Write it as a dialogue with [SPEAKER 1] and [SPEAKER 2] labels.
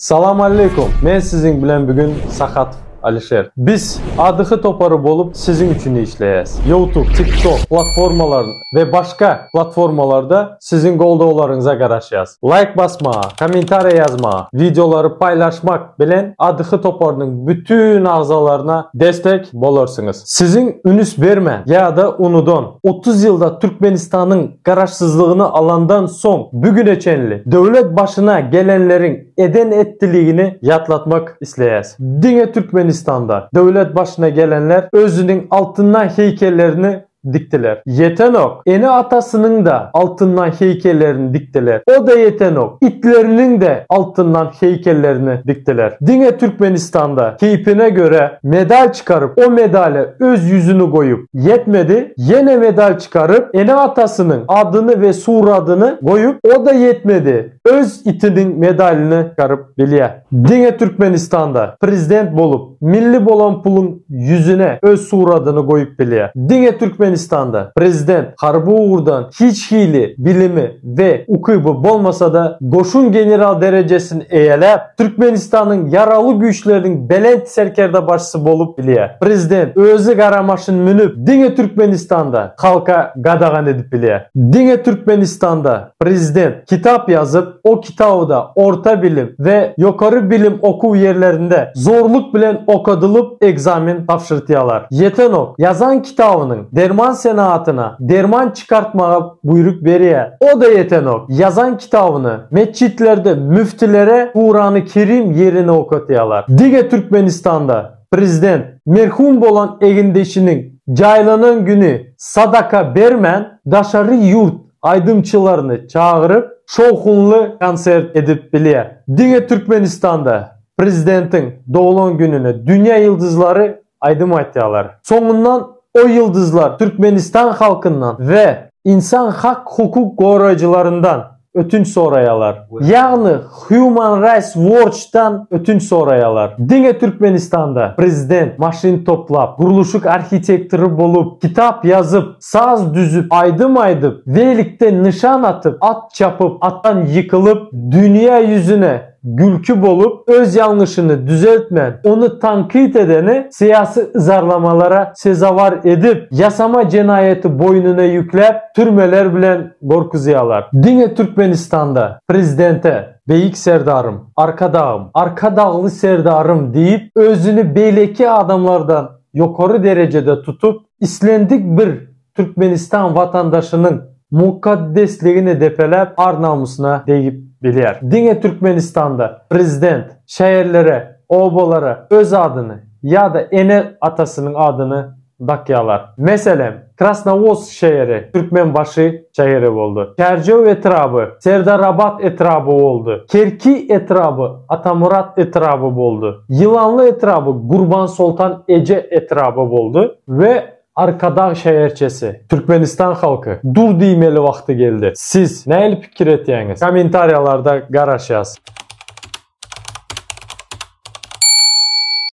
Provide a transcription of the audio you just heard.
[SPEAKER 1] Salam aleýkum! Men siziň bilen bugün Sahatow Alişer. Biz ADH topary bolup siziň üçin işleýäs. Youtube, TikTok platformalaryn we başga platformalarda siziň goldawlaryňyza garaşýas. Laýk basmaga, kommentariýa ýazmaga, wideolary paýlaşmak bilen ADH toparynyň bütin agzalaryna destek bolarsyňyz. Siziň ünüs bermän ýa-da unudan 30 ýylda Türkmenistanyň Garaşsyzlygyny alandan soň bu güne çenli döwlet başyna gelenleriň eden-etdiligini ýatlatmak isleýäs. Diňe Türkmenistanda döwlet başyna gelenler özüniň altyndan heýkellerini dikdiler. Ýetenok, ene-atasynyň-da altyndan heýkellerini dikdiler. O-da ýetenok, itleriniň-de altyndan heýkellerini dikdiler. Diňe Türkmenistanda keýpine görä medal çykaryp, o medala öz ýüzüni goýup, Ýetmedi, ýene medal çykaryp, ene-atasynyň adyny we suradyny goýup, o-da ýetmedi, öz itiniň medalyny çykaryp bilýär. Diňe Türkmenistanda prezident bolup, milli bolan puluň ýüzüne öz suradyny goýup bilýär. Diňe Türkmenistanda prezident harby ugurdan hiç hili bilimi we ukyby bolmasa-da, goşun general derejesini eýeläp, Türkmenistanyň Ýaragly Güýçleriniň Belent Serkerdebaşysy bolup bilýär. Prezident özi gara maşyn münüp, diňe Türkmenistanda halka gadagan edip bilýär. Diňe Türkmenistanda prezident kitap ýazyp, o kitaby-da orta bilim we ýokary bilim okuw ýerlerinde zorluk bilen okadylyp ekzamen tabşyrtýarlar. Ýetenok, ýazan kitabynyň derman senaatyna derman çykartmaga buýruk berýär. O-da ýetenok, ýazan kitabyny metjitlerde müftilere Kurany Kerim ýerine okatýarlar. Diňe Türkmenistanda prezident merhum bolan egindeşiniň jaýlanan güni sadaka bermän daşary ýurt aýdymçylaryny çagyryp şowhunly konsert edip bilýär. Diňe Türkmenistanda prezidentiň doglan gününe dünýä ýyldyzlary aýdym aýtýarlar. Soňundan o ýyldyzlar Türkmenistan halkyndan we insan hak-hukuk goraýjylaryndan ötünç soraýarlar. Ýagny Human Rights Watch-dan ötünç soraýarlar. Diňe Türkmenistanda prezident maşyn toplap, gurluşyk arhitektory bolup, kitap ýazyp, saz düzüp, aýdym aýdyp, welikde nyşan atyp, at çapyp, atdan ýykylyp, dünýä ýüzüne gülki bolup, öz ýalňyşyny düzeltmän, ony tankyt edeni syýasy yzarlamalara sezewar edip, ýasama jenaýaty boýnuna ýükläp, türmeler bilen gorkuzýarlar. Diňe Türkmenistanda prezidente Beýik Serdarym, Arkadagym, Arkadagly Serdarym diýip, özüni beýleki adamlardan ýokary derejede tutup, islendik bir Türkmenistan watandaşynyň mukaddesligini depeläp, ar-namysyna degip bilýär. Diňe Türkmenistanda prezident şäherlere, obalara öz adyny ýa-da ene-atasynyň adyny dakýarlar. Meselem, Krasnowodsk şäheri Türkmenbaşy şäheri boldy. Çärjew etraby Serdarabat etraby boldy. Kerki etraby Atamyrat etraby boldy. Ýylanly etraby Gurbansoltan eje etraby boldy we Arkadag şäherçesi, Türkmenistan halky, dur diýmeli wagty geldi. Siz nähili pikir etýäňiz? Kommentariýalarda garaşýas.